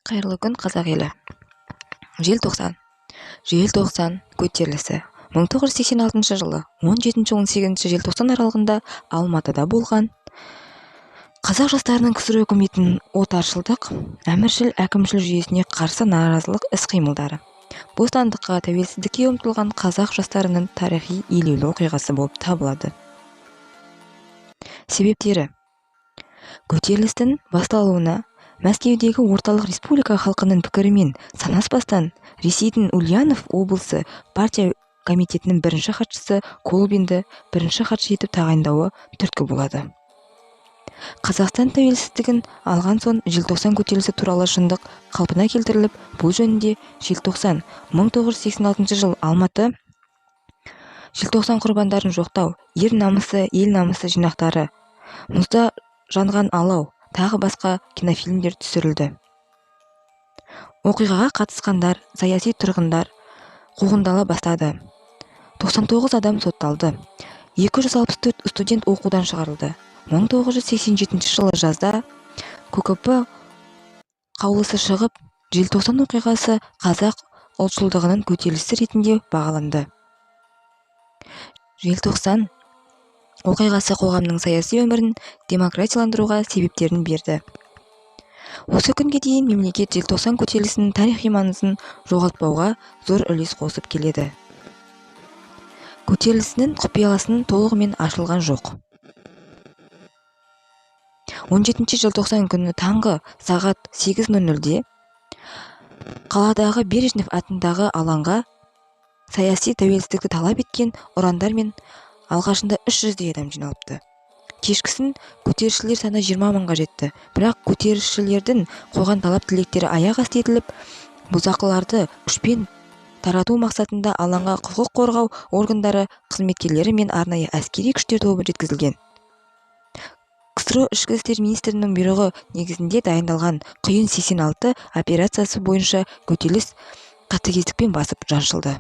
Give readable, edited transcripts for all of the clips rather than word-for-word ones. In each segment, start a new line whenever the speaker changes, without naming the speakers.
Қайырлы күн, қазақ елі! Желтоқсан. Желтоқсан көтерілісі 1986 жылы 17-18 желтоқсан аралығында Алматыда болған қазақ жастарының КСРО үкіметінің отаршылдық, әміршіл әкімшіл жүйесіне қарсы наразылық іс-қимылдары, бостандыққа, тәуелсіздікке ұмтылған қазақ жастарының тарихи елеулі оқиғасы болып табылады. Себептері. Көтерілістің басталуына Мәскеудегі орталық республика халқының пікірімен санаспастан Ресейдің Ульянов облысы партия комитетінің бірінші хатшысы Колбинді бірінші хатшы етіп тағайындауы түрткі болады. Қазақстан тәуелсіздігін алған соң Желтоқсан көтерілісі туралы шындық қалпына келтіріліп, бұл жөнінде Желтоқсан 1986 жыл Алматы, Желтоқсан құрбандарын жоқтау, Ер намысы, ел намысы жинақтары, Мұзда жанған алау, тағы басқа кинофильмдер түсірілді. Оқиғаға қатысқандар, саяси тұрғындар қуғындала бастады. 99 адам сотталды. 264 студент оқудан шығарылды. 1987 жылы жазда КОКП қаулысы шығып, Желтоқсан оқиғасы қазақ ұлтшылдығының көтерілісі ретінде бағаланды. Желтоқсан оқиғасы қоғамның саяси өмірін демократияландыруға себептерін берді. Осы күнге дейін мемлекет Желтоқсан көтерілісінің тарихи маңызын жоғалтпауға зор үлес қосып келеді. Көтерілісінің құпиясының толығымен ашылған жоқ. 17 желтоқсан күні таңғы сағат 8:00-де қаладағы Брежнев атындағы алаңға саяси тәуелсіздікті талап еткен ұрандармен алғашында 300-дей адам жиналыпты. Кешкісін көтерілісшілер саны 20 мыңға жетті. Бірақ көтерілісшілердің қойған талап-тілектері аяқ асты етіліп, бұзақыларды күшпен тарату мақсатында алаңға құқық қорғау органдары қызметкерлері мен арнайы әскери күштер тобы жеткізілген. КСРО ішкі істер министрінің бұйрығы негізінде дайындалған Құйын 86 операциясы бойынша көтеріліс қатыгездікпен басып жаншылды.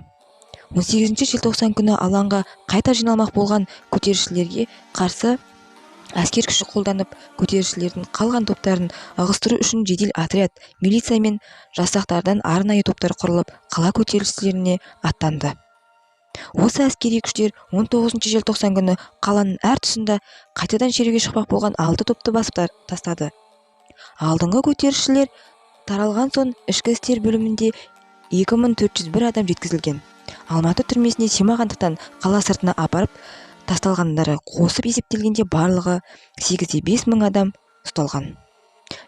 18 желтоқсан күні алаңға қайта жиналмақ болған көтерілісшілерге қарсы әскер күші қолданып, көтерілісшілердің қалған топтарын ығыстыру үшін жедел отряд, милиция мен жасақтардан арнайы топтар құрылып, қала көтерілісшілеріне аттанды. Осы әскери күштер 19 желтоқсан күні қаланың әр тұсында қайтадан шеруге шықпақ болған 6 топты басып тастады. Алдыңғы көтерілісшілер таралған соң ішкі істер бөлімінде 2401 адам жеткізілген. Алматы түрмесіне сыймағандықтан қала сыртына апарып тасталғандары қосып есептелгенде барлығы 8,5 мың адам ұсталған.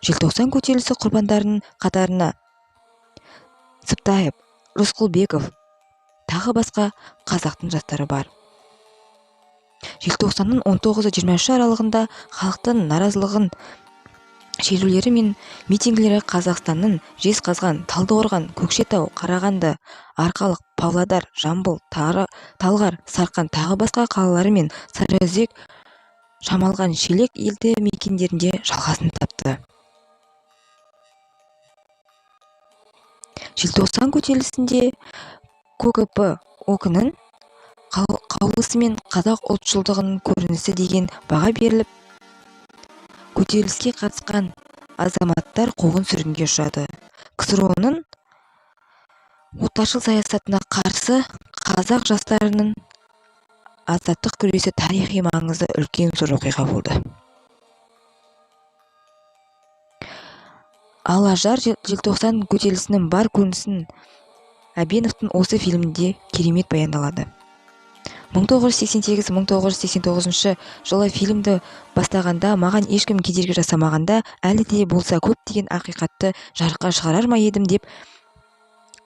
Желтоқсан көтерілісі құрбандарының қатарына Сыптаев, Рысқұлбеков, тағы басқа қазақтың жастары бар. Желтоқсанның 19-23 аралығында халықтың наразылығын шерулері мен митингілері Қазақстанның Жезқазған, Талдықорған, Көкшетау, Қарағанды, Арқалық, Павлодар, Жамбыл, Талғар, Сарқан тағы басқа қалалары мен Сарыөзек, Шамалған, Шелек елді мекендерінде жалғасын тапты. Желтоқсан көтерілісінде КОКП ОК-ның қаулысымен қазақ ұлтшылдығының көрінісі деген баға беріліп, көтеріліске қатысқан азаматтар қуғын-сүргінге ұшырады. КСРО-ның отаршыл саясатына қарсы қазақ жастарының азаттық күресі тарихи маңызды үлкен зор оқиға болды. Аллажар Желтоқсан көтерілісінің бар көрінісін Әбеновтың осы фильмінде керемет баяндалады. 1988-1989 жылы фильмді бастағанда маған ешкім кедергі жасамағанда әлі де болса көптеген ақиқатты жарыққа шығарар ма едім деп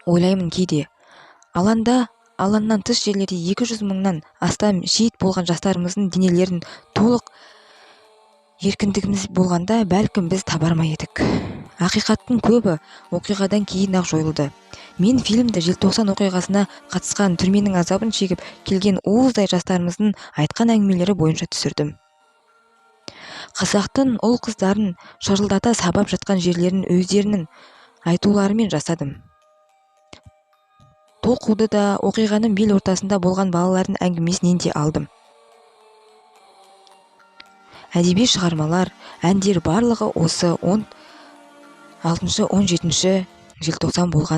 ойлаймын кейде. Алаңда, алаңнан тыс жерлерде 200 мыңнан астам шейіт болған жастарымыздың денелерін толық еркіндігіміз болғанда бәлкім біз табар ма едік. Ақиқаттың көбі оқиғадан кейін-ақ жойылды. Мен фильмді Желтоқсан оқиғасына қатысқан түрменің азабын шегіп келген уыздай жастарымыздың айтқан әңгімелері бойынша түсірдім. Қазақтың ұл-қыздарын шырылдата сабап жатқан жерлерін өздерінің айтуларымен жасадым. Толқуды да оқиғаның бел ортасында болған балалардың әңгімесінен де алдым. Әдеби шығармалар, әндер барлығы осы 6-17 желтоқсан болған.